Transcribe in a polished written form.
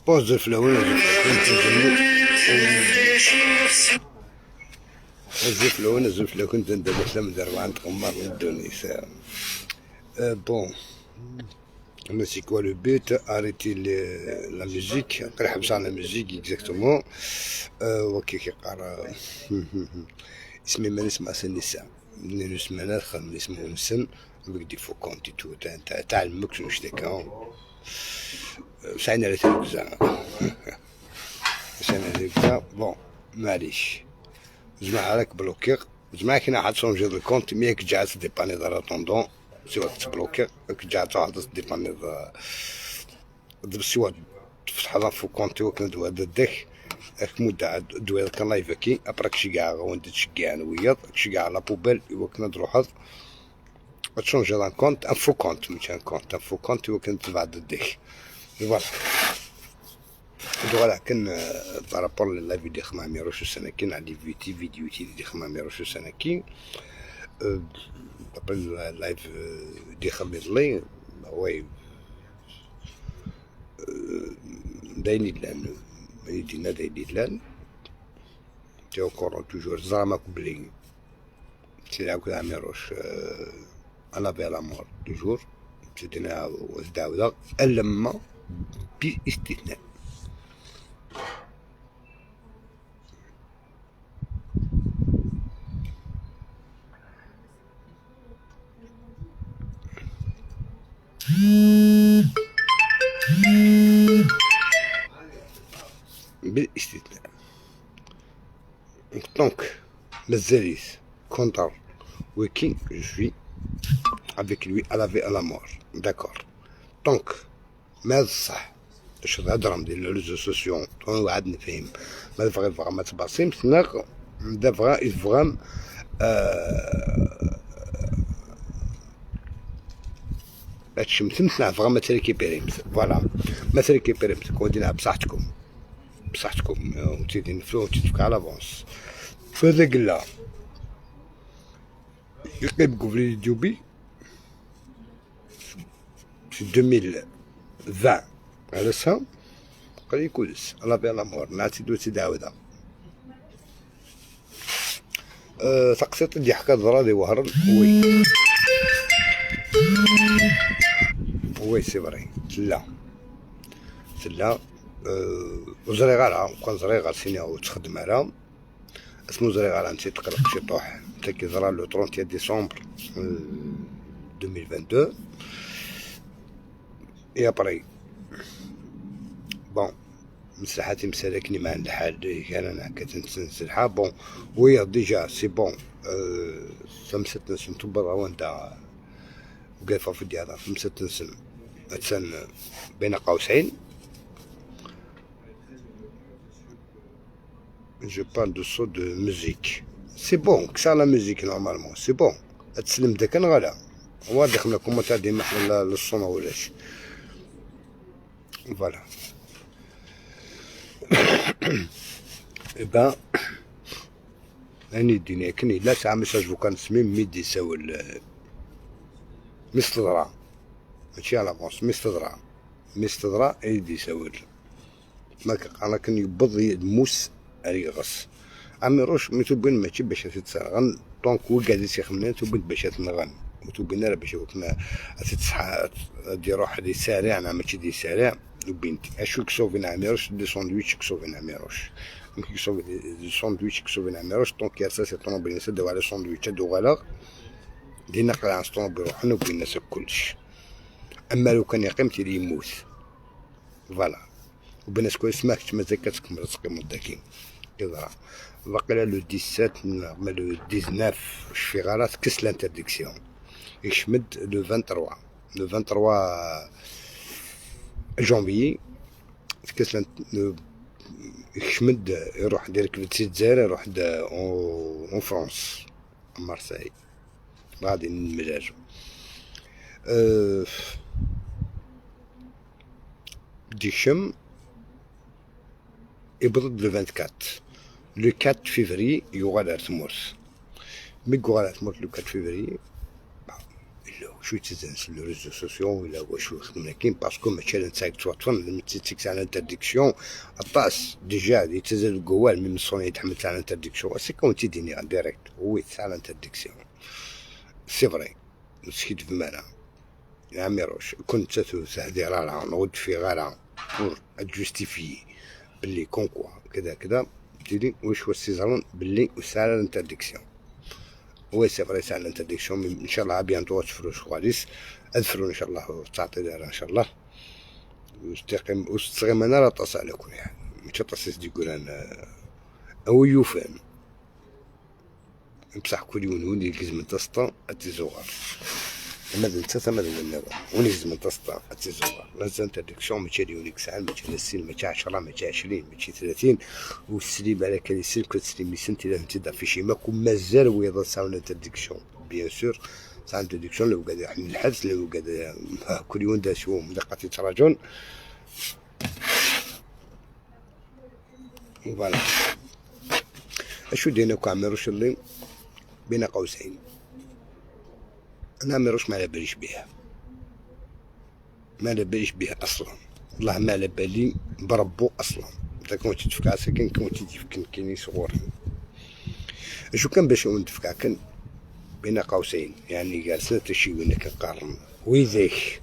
بوز فلاون الزفلون الزفلة كنت ندير سلام دار عند قمر الدونيس. Bon, mais c'est quoi le but? Arrêter la musique, نحبس على la musique exactement. وكي كيقرا اسمي ما نسمع سنسا نسمع نخدم نسمع نسن avec des faux comptes et tout تاع المكس وشتكا سعينا على تلفزة سعينا على تلفزة. bon معليش جماعة راك bloqué جماعة كي حد changer ال compte mais كجعت dépanner دار attendant سوا تبلوكي كجعت واحد dépanner سوا تفتح la faux compte وكان دوا داك راك مدة دوا كان live كي après كشي كاع وانت تشكي وياض كشي كاع la poubelle وكنا تروح تشونجي un compte un faux compte ماشي un compte un faux compte وكان تبع ديك voilà. voilà كان par rapport la vidéo خما ميروش السنة كي عندي فيتي فيديو تي دي خما ميروش السنة كي قبل live دي خمير لي oui دايني لان يدينا دايني لان t'es encore toujours زعما كبلي تلعب كل عميروش انا في la mort toujours تدينا وزداودا لما باستثناء. بالاستثناء donc مازاليت contre ويكي je suis avec lui à la vie à la mort d'accord. donc ما الصح باش الهضره ديال les réseaux sociaux واحد نفهم ما فغي فغا ما تباصي مثلا دا فغا يفغام هادشي مثل فغا ما تريكيبيري voilà ما تريكيبيري كون بصحتكم بصحتكم وتيدي نفلو وتدفك على l'avance فهذا قلا يقيم قبلي ديوبي في 2020 على سا قال لي كلش la vie la mort نعتي دوتي داوده تقسيط دي حكا ضرادي وهران oui oui c'est vrai لا لا وزري غارة وكان زري غار سينيا وتخدم على اسمو زري غارة انت تقلق شي طوح انت كي زرا le 31 ديسمبر 2022 et après bon مسلحاتي مسالكني مع الحال كان انا كتنسلحة bon oui déjà c'est bon خمسة نسن تبرا وانت وقافة في الديار خمسة نسن أتسن بين قوسين. Je parle de son de musique. C'est bon, que ça la musique normalement, c'est bon. تسلم داك غلا. واضح من ال commentaire ديما حنا ال son ولاش. Voilà. Eh ben اني الدنيا كني لا ساعة message vocal نسمي ميدي ساول مستدرا ماشي على l'avance مستدرا مستدرا ايدي ساول ما انا كان يبض الموس غص عميروش متوبين ماشي باش تتسرغن donc هو قاعد يخمن توبين باش تنغن متوبين راه باش وكنا تتصحى دي روح دي سارع انا ماشي دي سارع وبنت اشو كسوفين عميروش des sandwichs كسوفين عميروش كسوفي des sandwichs كسوفين عميروش donc يا سي طوموبيل نسدو على ساندويتش دو غلا دي نقل عن طوموبيل روحنا وبين الناس كلش. اما لو كان يقيم تيلي يموت voilà وبالناس كل سمعت مازال كتكمل تقيم الداكين يضرا باقي le 17 ما le 19 في غارة تكس l'interdiction يشمد le 23، le 23 جونفي تكس. يشمد يروح direct في الجزائر، يروح en France، Marseille، غادي نمجاجو. ديشم يبرد le 24، le 4 فيفري يوغال على تمورت. mais يوغال على تمورت le 4 فيفري شو تزن les réseaux sociaux ولا واش خدمنا كاين، parce que ماشي نتاعك توطفن تيك تاع l'interdiction. الطاس déjà يتزاد القوال من صوني يتحمل تاع l'interdiction، c'est comme تيديني direct oui تاع l'interdiction، c'est vrai. نسكت في مالا يا عميروش كنت تهدي راه نغد في غارة pour justifier باللي comme quoi كذا كذا تيدي واش هو السيزارون باللي وساعة l'interdiction. oui c'est vrai، ساعة l'interdiction. ان شاء الله bientôt تفرو شواليس ادفرو ان شاء الله تعطي دار ان شاء الله وستقيم وستغيم. انا راه طاس على كل حال ماشي طاس دي انا او يفهم، بصح كل يوم ولي يلزم تسطا اتزوغر ما انت ثم النظام ونجز تسطا اتزوغر l'interdiction ماشي يونيك ساعة، ماشي السين، ماشي 10، ماشي 20، ماشي 30. والسليم على كان يسلم كتسلم سنتي لا انت في شي ماك ومازال ويضا ساعة l'interdiction، bien sûr ساعة l'interdiction. لو قاعد يحمل الحبس، لو قاعد كل يوم دا شو مدقة تراجون. voilà اشو دينا كعمروش اللي بين قوسين. انا عميروش ما على باليش بها، ما على باليش بها اصلا، والله ما على بالي بربو اصلا. انت كنت تفكع ساكن كنت تفكر كاين صغور شو كان باش نتفكع كان بين قوسين، يعني جالسة تشي وين كنقارن ويذاك.